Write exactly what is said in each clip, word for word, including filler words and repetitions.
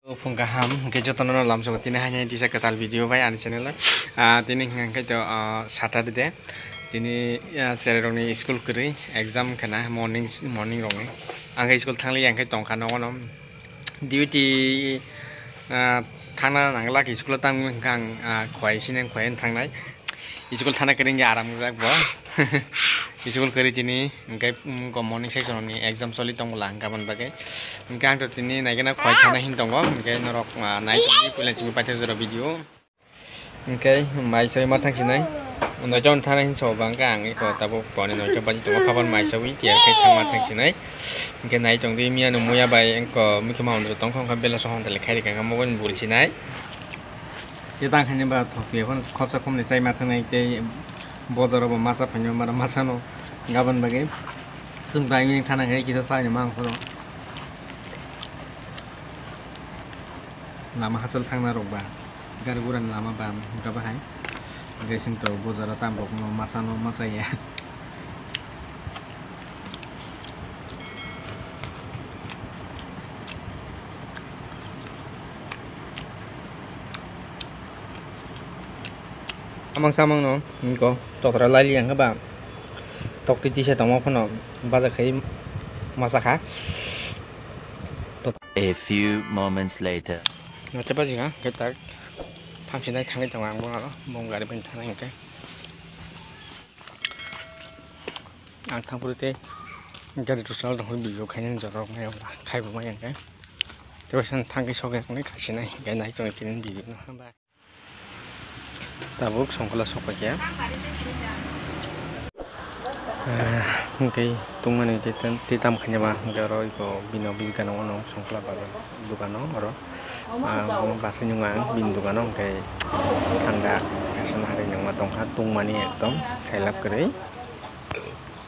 Phung kaham, hwnkhe jotono lamsao tini haino tisa kwtal video bai ani channel o. Ah, tini hwnkhe to, ah, Saturday de. Tini, ah, cherai rokni school kwrwi, exam khna morning, morning rokni. Ang khe school thangliya, hwnkhe tongkha nogo no. Duty, ah, thangna nangla khe school o tang hwnkhe ang, ah, khwai sini khwai thangnai. School thana kwrwi hwnkhe aram wngjak bo. School kwrwi tini hwnkhe, mm, ko morning section ni exam choli tong bwla hwnkhe aboni bagwi. Hwnkhe ang to tini naikhe na khwai thangna hin tongo. Hwnkhe norok, ah, nai tongdi puila chini paithak jora video. Hwnkhe mai sai ma thang sinai. Noito thana hin so bangkha ang eko tabuk poni noito baji tongo, phaban mai sawi tiya khe thang ma thang sinai. Hwnkhe nai tongdi miya no muya bai engko mikhe ma hondro tongkha hwnkhe bela sohon tele khairi kha mobile bul sinai. Tei tang khaini ba thok twi phano khopsa khopni chai ma thangnai tei bojaro bo masa phainai mara masano gabon bagwi chwng bai wngwi thana khe kisa chaini mang phano. Lama hachal thangna rok ba gari gura ni lama ba wngkha bahai hwnkhe chwng to bojaro tam rokno masano masa ya. Amang samang no niko totra laili ang ba tok titi se tongma phano baja khai masa kha. A few moments later. Note baji kha, khe tak thang sinai thangwi tongo ang bo aro bo gari bai thang hwnkhe. Ang thangphuru tei gari rwchal rok video khainani jorok maya wngkha, khai bo maya wngkha. Tei waisa thangwi sokya hwnwi khaisinai, hwnkhe nai tongwi tini video no. Tabuk songkla sokphaikha. Ah, hwnkhe tongmani tei tam, tei tam khainaba hwnkhe oro iko bini office gana ono songkla bazar dukano oro. Ah, bono bwsai nung ang bini dukano hwnkhe thanda kaisa naharwi nungma tongkha tongmani ekdom sailap kwrwi.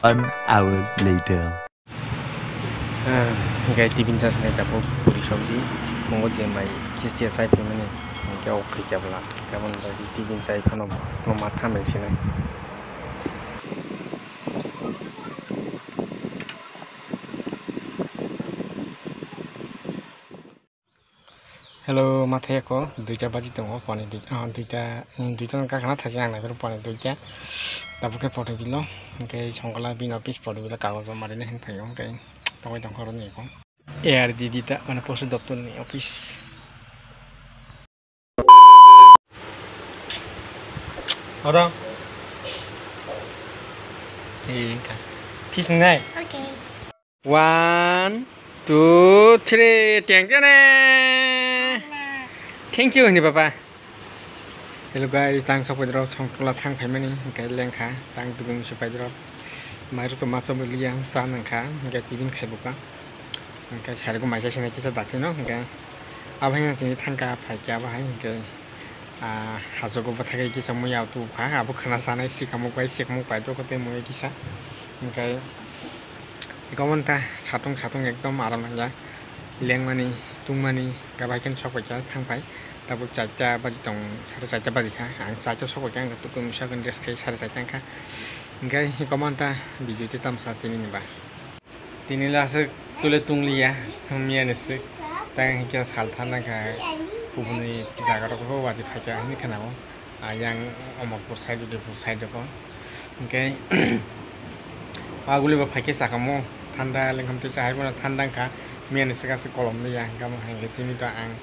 One hour later. Ah, hwnkhe tiffin chasnai tabuk puri sabji phungo je mai khistiya chai phaimani hwnkhe o khaikya bwla hwnkhe aboni bagwi tiffin chai phano ma thameng sinai. Hello, mathai ako duita baji tongo, poni dui-, ah, duita, mm, duita no kakana thachi ang naiphuru poni duita. Tabuk khe photo bilo, hwnkhe songkla bini office photo bilo kagoz o marinai hinwi phaio, hwnkhe tongwi tongkha oroni eko. A R D D ta, mane post doptor ni office. Oro. Eh, wngkha. Fees wngnai? Okay. One, two, three, teng tene. Thank you, hini baba. Hello guys, tang sok paidrop, songkla thang phaimani, hwnkhe lengkha, tang dugum se paidrop. Mairok to macha mulia, cha nangkha, hwnkhe tiffin khai buka. Hwnkhe sariko maisa sinai kisa daktino, hwnkhe abo hai tini thangkha, phaikha abo hai, hwnkhe, ah, hasogo bwthagwi kisa muya tubukha, abo khwna sanai, sikamuk bai, sikmuk bai, doko tei muya kisa, hwnkhe. Eko manta satung satung ekdom aram nangya, lengmani, tungmani, gabai khe sok paikha thangphai, tabuk charta baji tong, sare charta baji kha, ang charta sok paikha, ang tukui misa khe dress khai sare charta wngkha, hwnkhe eko manta video tei tamsa tini ni ba. Tini le aswk tule tungliya, miya ni swk, tang hwnkhe sal tharnai kha, kubuni jaga rok bo wadi phaikha hinwi khwnao. Ah, yang Omorpur side, Udaipur side o. Hwnkhe aguli bo phaikhe sakamo thanda lengkham twi chahai bono thanda wngkha, miya ni swkang se kolom liya hwnkhe amo hai hwnkhe tini to ang,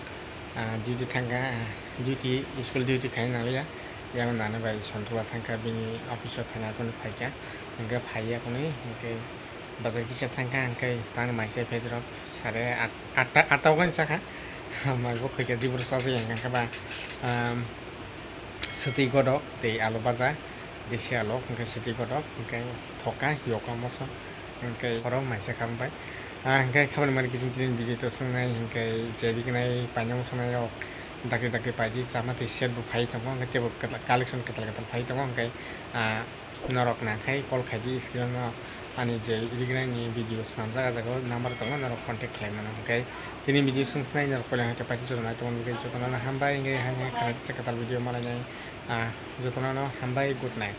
ah, duty thangkha, ah, duty, school duty khaina nangliya, yang nana bai Sontrula thangkha bini office o thangna kunu phaikha, hwnkhe phaiya kunu hwnkhe. Bazar kisa thangkha hwnkhe tang mai chai phaidi rok sare at, atta, atta o gani chakha. Mai bo khaikha dibor chajak yang kha ba, um, swtwi godok tei alu baja, desi alu hwnkhe swtwi godok hwnkhe thokha yoka moso hwnkhe oro mai chakha bai. Ah, hwnkhe khabani mani kiching tini video to swngnai hwnkhe je bikinai painang thangnairok dakti dakti paidi chama tei set bo phai tongo hwnkhe teibo kwtal collection kwtal kwtal phai tongo hwnkhe, ah, Norok nangkhai call khaidi screen o ani je irignai ni video swnamjak, ah jaga o number tongo, norok contact khlai mano. Hwnkhe tini video swngchnai norok koilai hwnkhe paithago jotono nai tongmani bagwi jotono no hambai, hwnkhe hani khana tisa kwtal video malainai, ah, jotono no hambai, good night.